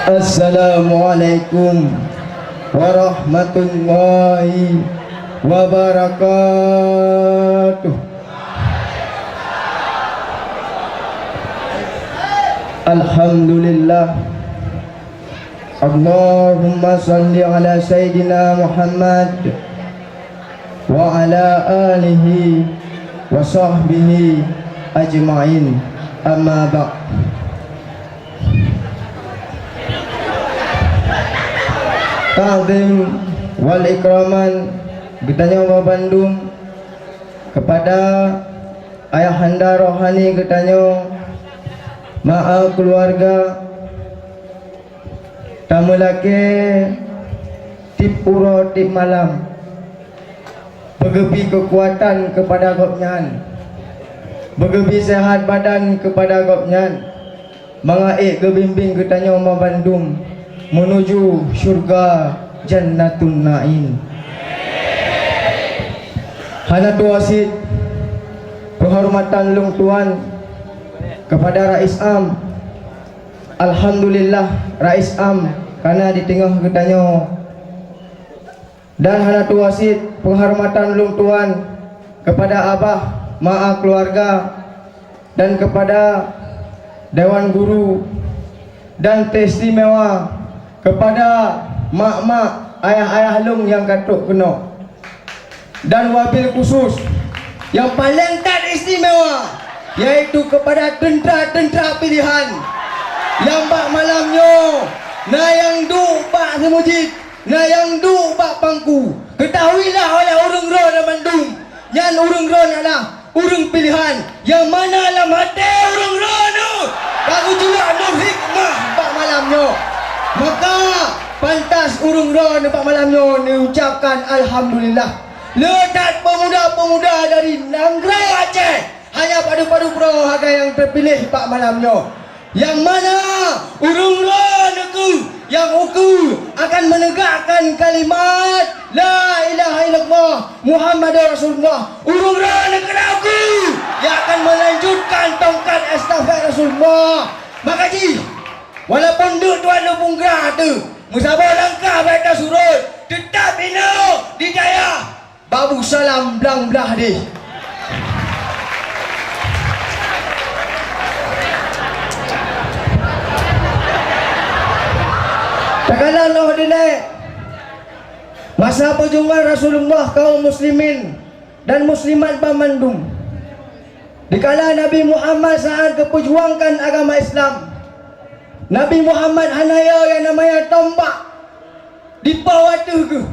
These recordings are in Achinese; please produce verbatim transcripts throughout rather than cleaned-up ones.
Assalamualaikum warahmatullahi wabarakatuh. Alhamdulillah. Allahumma salli ala Sayyidina Muhammad wa ala alihi wa sahbihi ajma'in. Amma ba'd. Ta'zim wal ikraman geutanyoe bandum kepada ayahanda rohani geutanyoe, ma'a keluarga, tameulakée tiep uroe tiep malam, beugeubri keukuatan keupada gobnyan, beugeubri seuhat badan keupada gobnyan, mangat ék geubimbéng geutanyoe banmandum meunuju syeuruga Jannatun Naim. Hana tuwoe cit peuhormatan lôn tuan keupada Rais Am. Alhamdulillah, Rais Am ka na di teungoh geutanyoe. Dan hana tuwoe cit peuhormatan lôn tuan keupada abah, ma'a keluarga, dan keupada dewan guru, dan teuistimewa keupada mak-mak, ayah-ayah lôn nyang ka trok keunoe. Dan wabil khusus, nyang paleng that istimewa, yaitu keupada teuntra-teuntra pilihan nyang bak malam nyoe na nyang duek bak seumeujid, na nyang duek bak pangku. Keutahuilah oleh ureuëng droeneuh mandum, nyan ureuëng droeneuh adalah ureuëng pilihan nyang mana lam até ureuëng droeneuh ka geujulak nur hikmah bak malam nyoe. Maka, pantas ureuëng droeneuh bak malam nyoe neucapkan alhamdulillah. Le that peumuda-peumuda dari nanggroe Aceh hanya padub-padub droe sagai nyang teupiléh bak malam nyoe. Nyang mana ureuëng droeneuh kheueh nyang ukeue akan meunegakkan kalimat la ilaha illallah Muhammadur Rasulullah. Ureuëng droeneuh keuh ukeue nyang akan meulanjutkan tongkat estafet Rasulullah. Maka jih, walaupun deuk tuan leubung gra teuh, meusaboh langkah bak tasurot, teutab inoe di dayah Babu Salam blang blah deh. Takalon 'oh dilée masa peujuangan Rasulullah kaum muslimin dan muslimat banmandum. Dikala Nabi Muhammad saát geupeujuangkan agama Islam, Nabi Muhammad hana yo nyang namanya tombak dipawa ateueh geuh.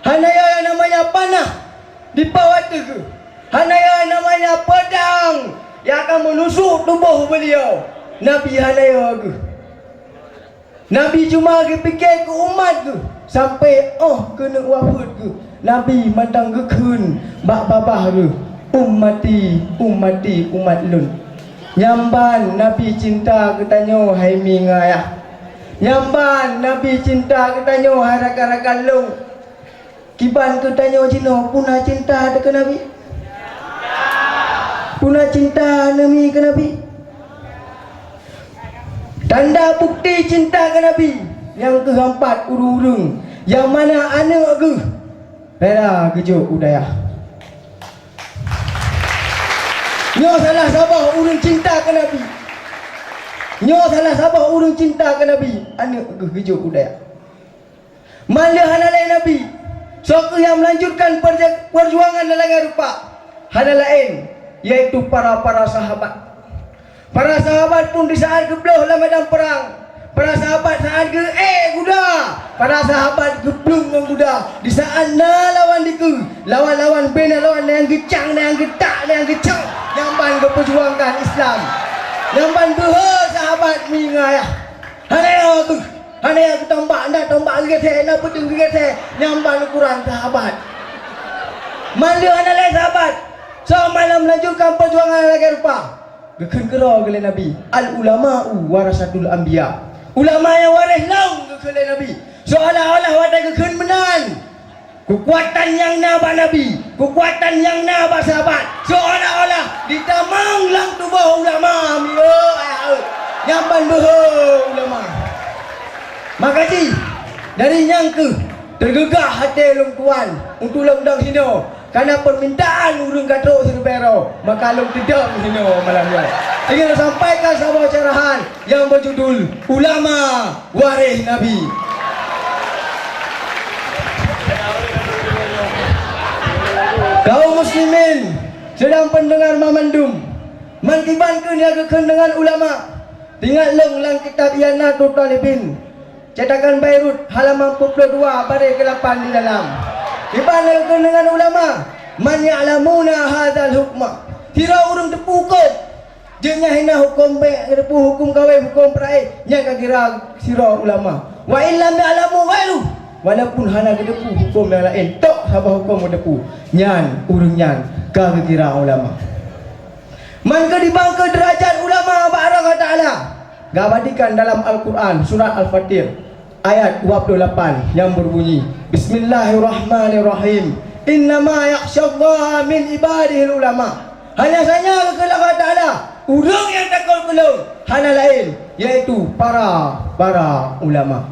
Hana yo nyang namanya panah dipawa ateueh geuh. Hana yo nyang namanya peudang nyang akan meunusuk tuboh beuliau. Nabi hana yo geuh. Nabi cuma geupike keu umat geuh, sampai 'oh keuneuk wafeuet geuh, Nabi mantong geukheun bak babah geuh, "Ummati, ummati, umat lôn." Nyan ban Nabi cinta geutanyoe hai mi ngon ayah. Nyan ban Nabi cinta geutanyoe hai rakan-rakan lôn. Kiban geutanyoe jinoe puna cinta teuh keu Nabi? Puna cinta neumi keu Nabi? Tanda bukti cinta keu Nabi nyang keuhampat ureuëng-ureuëng nyang mana aneuëk geuh rela geujok u dayah. Nyoe salah saboh ureuëng cinta keu Nabi. Nyoe salah saboh ureuëng cinta keu Nabi, aneuëk geuh geujok u dayah. Man lé hana lé Nabi, soe kheueh nyang meulanjutkan perja-, perjuangan nyang lagée rupa? Hana laén, yaitu para-para sahabat. Para sahabat pun di saát geubloh lam medan perang, para sahabat saát geu-ék guda, para sahabat geuplueng ngon guda. Di saát na lawan dikeue, lawan-lawan bina lawan nyang geucang, nyang geutak, nyang geucang, nyang ban geupeujuangkan Islam. Nyang ban beuhe sahabat mi ngon ayah. Hana nyang kheueh, hana nyang keu tombak, na tombak geugeusée, na peudeueng geugeusée, nyang ban ukuran sahabat. Man lé hana lé sahabat, soe malam melanjutkan peujuangan lagée rupa. Geukheun keudroe lé Nabi, "Al ulama'u warasatul anbiya." Ulama nyang waréh lom geukheun lé Nabi. Seolah-olah watée geukheun meunan, keukuatan nyang na bak Nabi, keukuatan nyang na bak sahabat, seolah-olah jitamong lam tuboh ulama, miyo ayah, nyang ban beuhe ulama. Maka jih, dari nyang keuh teugeugah até lôn tuan untuk lôn dong sinoe, kana peumintaan ureuëng ka trok sireubée droe, maka lôn teudong sinoe malam nyoe. Ingin lôn sampaikan saboh carahan nyang beujudul Ulama Waréh Nabi. Kaum muslimin, sidang peundeungar mamandum, meukiban keu nyang geukheun deungon ulama, ingat lôn lam kitab I'anatul Talibin, cetakan Bairut, halaman peuet ploh dua, baré keulapan di dalam. Kiban lôn kheun deungon ulama, man ya'lamuna hadzal hukma. Sidroe ureuëng teupeu hukôm. Jeuet nyan hina hukôm bék, teupeu hukôm kawén, hukôm peuraé, nyan ka kira sidroe ulama. Wa illam ya'lamu ghairu, walaupun hana geuteupeue hukôm nyang laén, tok saboh hukôm geuteupeue, nyan ureuëng nyan ka geukira ulama. Man keu dibangke deurajat ulama bak Allah Taala, geuabadikan dalam Al-Quran, surat Al-Fatir, ayat dua puluh lapan nyang beubunyi, "Bismillahirrahmanirrahim. Innama yakhsyallaha min ibadihil ulama." Hanya saja keu Allah Taala, ureuëng nyang takot keu Lôn hana laén, yaitu para, para ulama.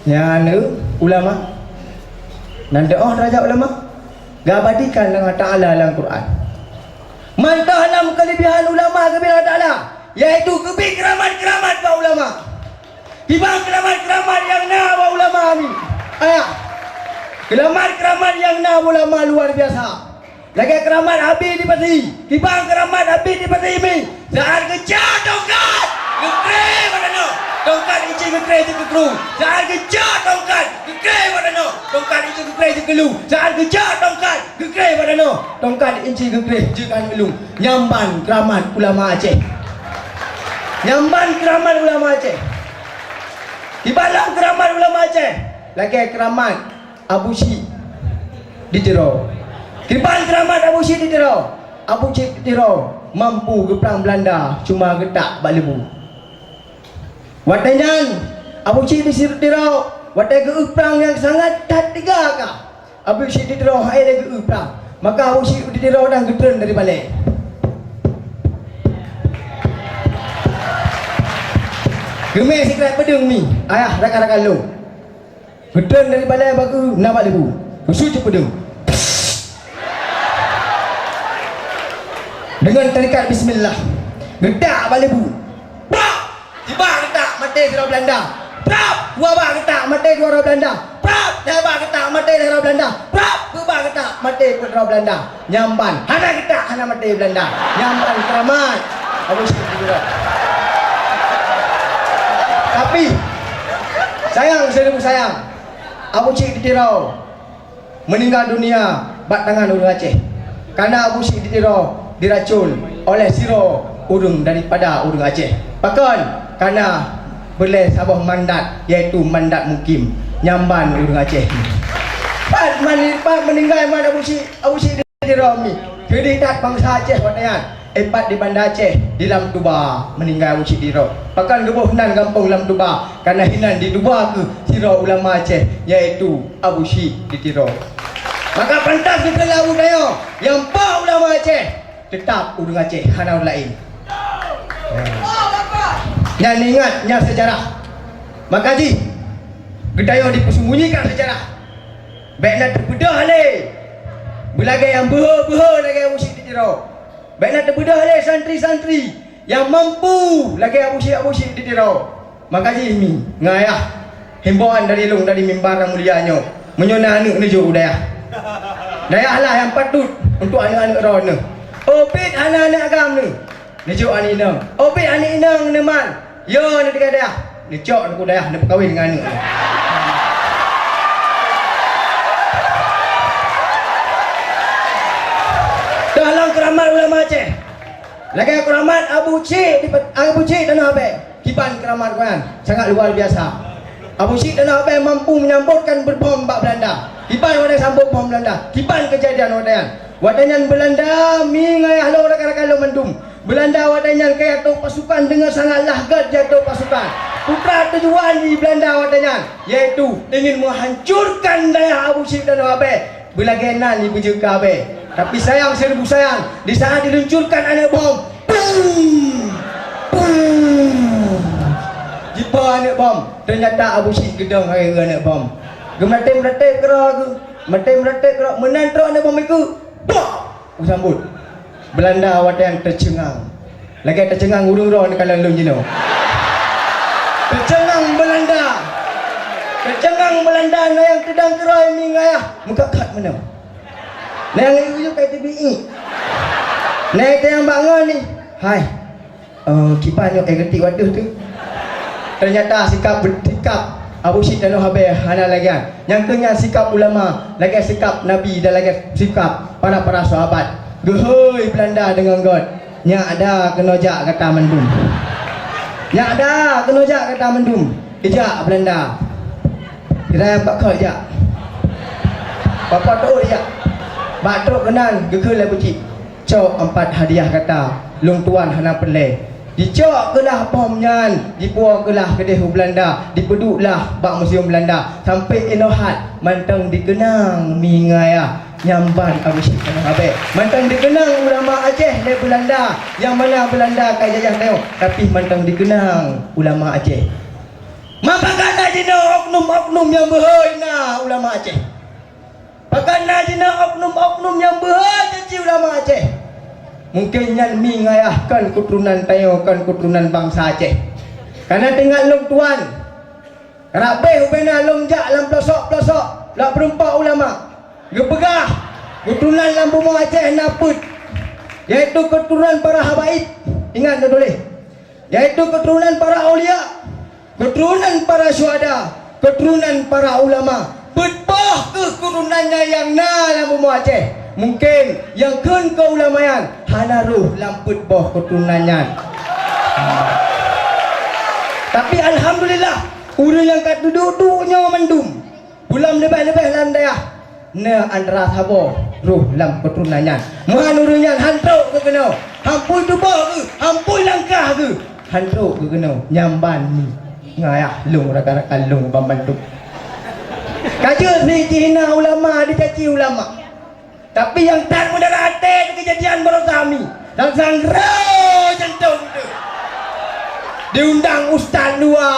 Nyan ulama. Nan teu'oh deurajat ulama, geuabadikan lé Allah Taala lam Quran. Mantong lam keulebihan ulama geubri Allah Taala, yaitu geubri keuramat-keuramat bak ulama. Kiban keuramat-keuramat nyang na bak ulama nyoe. Ayah, keuramat-keuramat nyang na bak ulama luar biasa. Lagée keuramat Abi di Pasi. Kiban keuramat Abi di Pasi mi. Saat geujak tongkat, geukreh bak tanoh. Tongkat ici geukreh jeuet keu kru. Saat geujak tongkat, geukreh bak tanoh. Tongkat ici geukreh jeuet keu lu. Saat geujak tongkat, geukreh bak tanoh. Tongkat ici geukreh jeuet keu aneuk lu. Nyan ban keuramat ulama Aceh. Nyan ban keuramat ulama Aceh. Kiban lom keuramat ulama Aceh. Lagée keuramat Abu Syik di Tiro. Kiban keuramat Abu Syik di Tiro. Abu Syik di Tiro mampu geuprang Beulanda cuma geutak bak leubue. Watée nyan, Abu Syik di Tiro, watée geu-eu prang nyang sangat that teuga ka. Abu Syik di Tiro hai lé geu-eu prang. Maka Abu Syik di Tiro dan geutreun dari balée. Geumé sikrék peudeueng mi, ayah rakan-rakan lôn. Geutreun dari balée bak geu na bak leubue. Geusut cit peudeueng. Deungon tarikat bismillah. Geutak bak leubue. Prap! Tiba geutak maté sidroe Beulanda. Prap! Dua bak geutak maté dua droe Beulanda. Prap! Tiga bak geutak maté tiga droe Beulanda. Prap! Peuet bak geutak maté peuet droe Beulanda. Nyan ban hana geutak hana maté Beulanda. Nyan ban keuramat Abu Syik di Tiro. Tapi sayang, seribu sayang, Abu Syik di Tiro meuninggai dunia bak tangan ureuëng Aceh. Karena Abu Syik di Tiro diracun oleh sidroe ureuëng daripada ureuëng Aceh. Pakon? Karena beulée saboh mandat, yaitu mandat mukim, nyan ban ureuëng Aceh. Pat mani-, pat meuninggai mat Abu Syik, Abu Syik di Tiro mi. Keudeh that bansa Aceh watée nyan, eh, pat di Banda Aceh, di Lam Tuba, meuninggai Abu Syik di Tiro. Pakon geuboh nan gampông Lam Tuba, karena hinan di Tuba keuh sidroe ulama Aceh, yaitu Abu Syik di Tiro. Maka pantas geukheun lé Abu Dayo, nyang po ulama Aceh, teutap ureuëng Aceh, hana ureuëng laén. Nyan ingat, nyan seujarah. Maka jih, geutanyoe dipeuseubunyikan seujarah. Bék na teupeudeuh lé. Beulagée nyang beuhe-beuhe lagée Abu Syik di Tiro. Bék na teupeudeuh lé santri-santri nyang mampu lagée Abu Syik, Abu Syik di Tiro. Maka jih mi, ngon ayah, himbauan dari lôn dari mimbar nyang mulia nyoe, meunyoe na aneuëk neujok u dayah. Dayah lah nyang patut untuk aneuëk-aneuëk droeneuh. Ubit hana aneuëk agam neuh, neujok aneuëk inong. Ubit aneuëk inong neuh man, yo neuh tinggai dayah, neucok neuh u dayah, neupeukawén ngon aneuëk neuh. Teuh lom keuramat ulama Aceh. Lagée keuramat Abu Syik di Pet-, Abu Syik Tanoh Abée. Kiban keuramat gobnyan sangat luar biasa. Abu Syik Tanoh Abée mampu menyambotkan beubom bak Beulanda. Kiban watée sambot bom Beulanda. Kiban keujadian watée nyan. Watée nyan Beulanda mi ngon ayah lôn rakan-rakan lôn mandum. Beulanda watée nyan ka jitôk pasukan deungon sangat lahgat jitôk pasukan. Putra tujuan di Beulanda watée nyan, yaitu ingin menghancurkan dayah Abu Syik Tanoh Abée. Beulagée nan jibeujeuet keu Abée. Tapi sayang seribu sayang, di saat diluncurkan aneuëk bom, pum! Pum! Jipo aneuëk Bom, teunyata Abu Syik geudong hai aneuk bom. Geumeuratéb-meuratéb keudroe geuh, meuratéb-meuratéb keudroe, meunan trok aneuk bom ikeu, pok! Geusambot. Beulanda watée nyan teuceungang. Lagée teuceungang ureuëng droe neukalon lôn jinoe. Teuceungang Beulanda. Teuceungang Beulanda na nyang teudong keudroe mi ngon ayah meukat-kat meunoe. Na nyang yue-yue ka teubiet. Na nyang teunyang bak ngon ni. Hai. Eh, kiban nyoe, eh, geutik wateuh teuh. Teunyata sikap, sikap Abu Syik Tanoh Abée hana lagée nyan. Nyang keu nyan sikap ulama, lagée sikap Nabi dan lagée sikap para-para sahabat. Geuhôi Beulanda deungon göt, "Nyak da keunoe jak gata mandum. Nyak da keunoe jak gata mandum." Ijak Beulanda. Sira nyang bak kheut jak. Bapak teuôt jak. Bak trok keunan geukheun lé Abu Syik. Cok ampat hadiah gata, lôn tuan hana peureulée. Jicok geulah bom nyan, jipuwoe geulah keudeh u Beulanda, jipeuduek lah bak museum Beulanda. Sampoe inoe hat mantong jikeunang mi ngon ayah nyan ban Abu Syik Tanoh Abée. Mantong jikeunang ulama Aceh lé Beulanda, nyang mana Beulanda ka jajah tanyoe, tapi mantong jikeunang ulama Aceh. Ma pakon na jinoe oknum-oknum nyang beuhôi na ulama Aceh? Pakon na jinoe oknum-oknum nyang beuhôi caci ulama Aceh? Mungken nyan mi ngon ayah kon keuturonan tanyoe, kon keuturonan bansa Aceh. Kana teuingat lôn tuan, rabeh ubena lôn jak lam pelosok-pelosok lak peurumpok ulama, geupeugah keuturonan lam bumoe Aceh na peuet, yaitu keuturonan para habaib. Ingat neutuléh, yaitu keuturonan para aulia, keuturonan para syuhada, keuturonan para ulama. Peuet boh kheueh keuturonan nyan nyang na lam bumoe Aceh. Mungken nyang kheun keu ulama nyan hana rhoh lam peuet boh keuturonan nyan. Tapi alhamdulillah, ureuëng nyang ka teuduek-duek nyoe mandum, bulam leubeh-leubeh lam dayah, na antara saboh rhoh lam keuturonan nyan. Meuhan ureuëng nyan han trok keu keunoe, han pui tuboh geuh, han pui langkah geuh, han trok keu keunoe, nyan ban mi ngon ayah lôn, rakan-rakan lôn banmandum. Ka jeuet si jihina ulama, dicaci ulama. Tapi nyang that meudara até kejadian baroesa mi, dan sangro jantong teuh. Diundang ustaz luwa,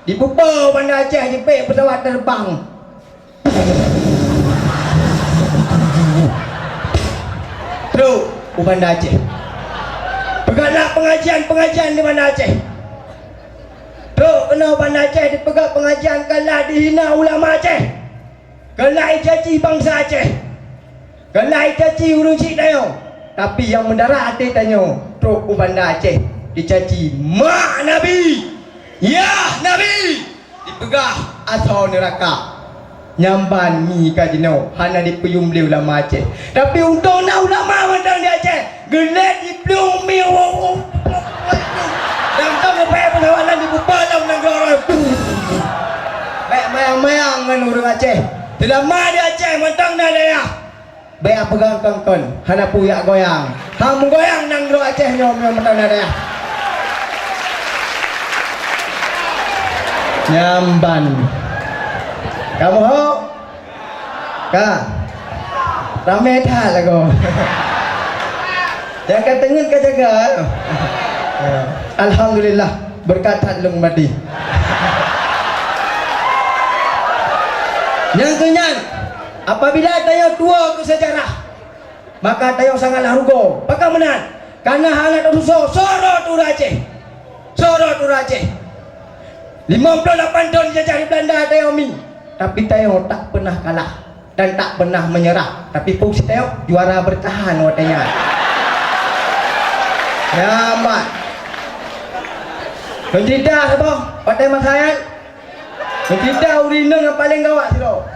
dipupo Banda Aceh, jipék pesawat terbang. Trok u Banda Aceh. Peugah lah pengajian-pengajian di Banda Aceh. Trok keunoe Banda Aceh dipeugah pengajian, ka lah dihina ulama Aceh. Ka lah icaci bansa Aceh. Ka lah icaci ureuëng syiek tanyoe. Tapi nyang meudara até tanyoe trok u Banda Aceh, dicaci mak Nabi, yah Nabi, dipeugah asoe neuraka. Nyan ban mi ka jinoe hana dipeuyum lé ulama Aceh. Tapi untông na ulama mantong di Aceh, geulét jiplueng mi, wo, wo, wo, wo, dan ka geupeuék peusawalan dibuka lam nanggroe. Bèk mayang-mayang ngon ureuëng Aceh. Seulama di Aceh mantong na dayah. Bèk peugah kon-kon, hana peue jak goyang. Han meugoyang nanggroe Aceh nyoe meunyoe mantong na dayah. Nyan ban. Kamoe hok? Ka. Ramé that lagoe. Nyang ka teungeut ka jaga. Alhamdulillah, beureukat that lôn meungaji. Nyang keu nyan, apabila tanyoe tuwoe keu seujarah, maka tanyoe sangatlah rugoe. Pakon meunan? Kareuna hana teususoe, soe rot ureuëng Aceh. Soe rot ureuëng Aceh. Limong ploh lapan thon jijajah di Beulanda tanyoe mi, tapi tanyoe tak peunah kalah dan tak peunah meunyeurah. Tapi fungsi tanyoe juara beurtahan watée nyan. Nyan ban. Peuncerita saboh, watée masa nyan, peuncerita ureuëng inong nyang paleng gawat sidroe,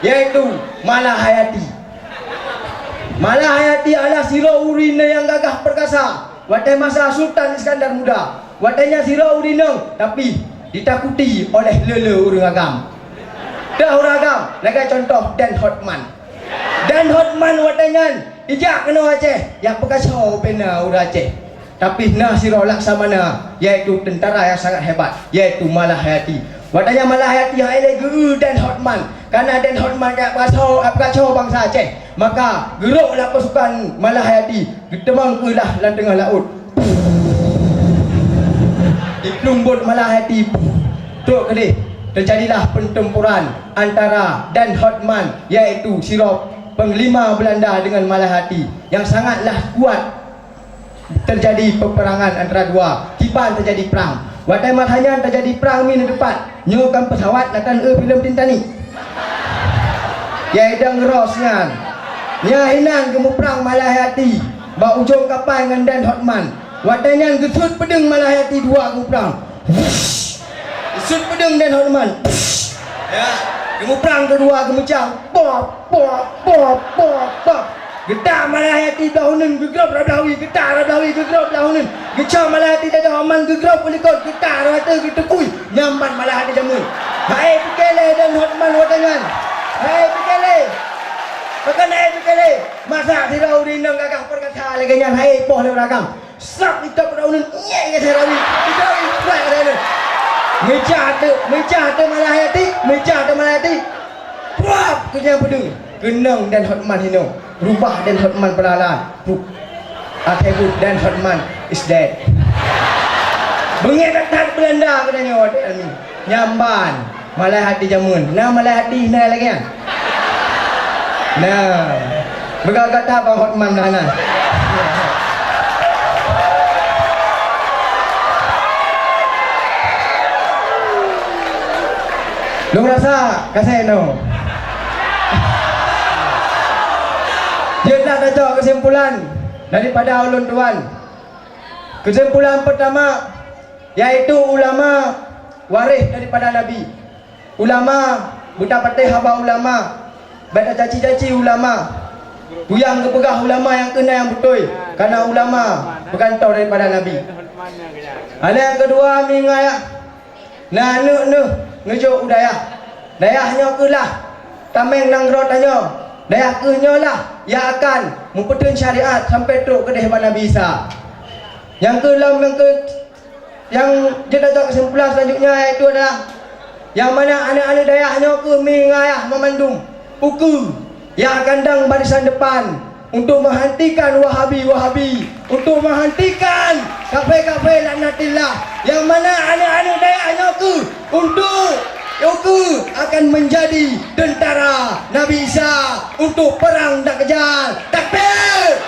yaitu Malahayati. Malahayati adalah sidroe ureuëng inong nyang gagah peurkasa watée masa Sultan Iskandar Muda. Watée nyan sidroe ureuëng inong, tapi ditakuti oleh le-le ureuëng agam. Deuh ureuëng agam, lagée cuntoh Dan Hotman. Dan Hotman watée nyan ijak keunoe Aceh, jak peukasoe ubena ureuëng Aceh. Tapi na sidroe Laksamana, yaitu teuntara nyang sangat hebat, yaitu Malahayati. Watée nyan Malahayati han ilée geu-eu Dan Hotman, kareuna Dan Hotman ka peukasoe, peukasoe bansa Aceh. Maka geurok lah pasukan Malahayati, geuteumang keuh lah lam teungoh laôt. Diplueng buet Malahayati, trok keudeh, teujadilah peutempuran antara Dan Hotman, yaitu sidroe panglima Beulanda, deungon Malahayati nyang sangatlah kuat. Teujadi peuperangan antara dua, kiban teujadi prang. Watée masa nyan teujadi prang mi neutupat, nyoe kan peusawat na tan eu filem Titanic. Yai dang ros nyan. Nyan hinan geumuprang Malahayati bak ujong kapai ngon Dan Hotman. Watée nyan geusut peudeueng Malahayati dua geumuprang. Wush! Geusut peudeueng Dan Hotman. Wush! Ya, geumuprang keudua geumeucang. Pop, pop, pop, pop, pop. Geutak Malahayati blah uneun, geugrob rot blah wie, geutak rot blah wie, geugrob blah uneun. Geucok Malahayati dadah Hotman, geugrob u likot, geutak rot ateueh, geuteukui. Nyan ban Malahayati jameun. Hai pike lé Dan Hotman watée nyan. Hai pike lé. Pakon hai pike lé? Masa sidroe ureuëng inong gagah peurkasa lagée nyan hai poh lé ureuëng agam. Sab itôb rot uneun nyek keu sidroe ureuëng. Sidroe ureuëng kuat keu sidroe uneun. Meucah teuk, meucah teuk Malahayati, meucah teuk Malahayati. Puap! Keujang peudeueng. Keunong Dan Hotman hinoe. Rubah Dan Hotman peulalan. Pup. Akhé buet Dan Hotman is dead. Beungéh that-that Beulanda keunoe nyoe watée nyan. Nyan ban Malahayati jameun. Na Malahayati na lagée nyan. Nah, beugata Bang Hotman na na. Lôn rasa ka sinoe. Jeuet lah tacok keusimpulan daripada ulôn tuan. Keusimpulan peutama, yaitu ulama waréh daripada Nabi. Ulama, beutapatéh haba ulama, bék tacaci-caci ulama. Peue nyang geupeugah ulama nyang keuh na nyang beutôi, kareuna ulama beugantoh daripada Nabi. Hal nyang keudua, meunyoe na aneuëk neuh neujok u dayah, dayah nyoe keuh lah tameng nanggroe tanyoe, dayah keuh nyoe lah nyang akan meupeutheun syariat sampoe trok keudeh bak Nabi Isa. Nyang keu lom, nyang keu, nyang jeuet atau keusimpulan selanjutnya, yaitu adalah nyang mana aneuëk-aneuëk dayah nyoe keuh mi ngayah mamandum ukeue nyang akan dang barisan depan untuk menghentikan Wahabi-Wahabi, untuk menghentikan kafé-kafé laknatillah. Nyang mana aneuëk-aneuëk dayah nyoe keuh untuk ukeue akan menjadi tentara Nabi Isa untuk perang Dajjal. Takbir!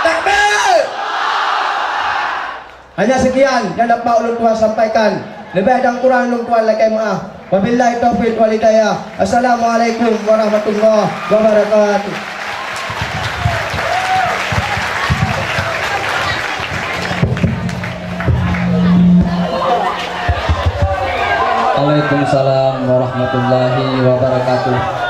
Takbir! Hanya sekian yang dapat ulôn tuan sampaikan. Leubeh dan kurang ulôn tuan lakée meuáh. Wabillahi taufiq wal hidayah. Assalamualaikum warahmatullahi wabarakatuh. Waalaikumsalam warahmatullahi wabarakatuh.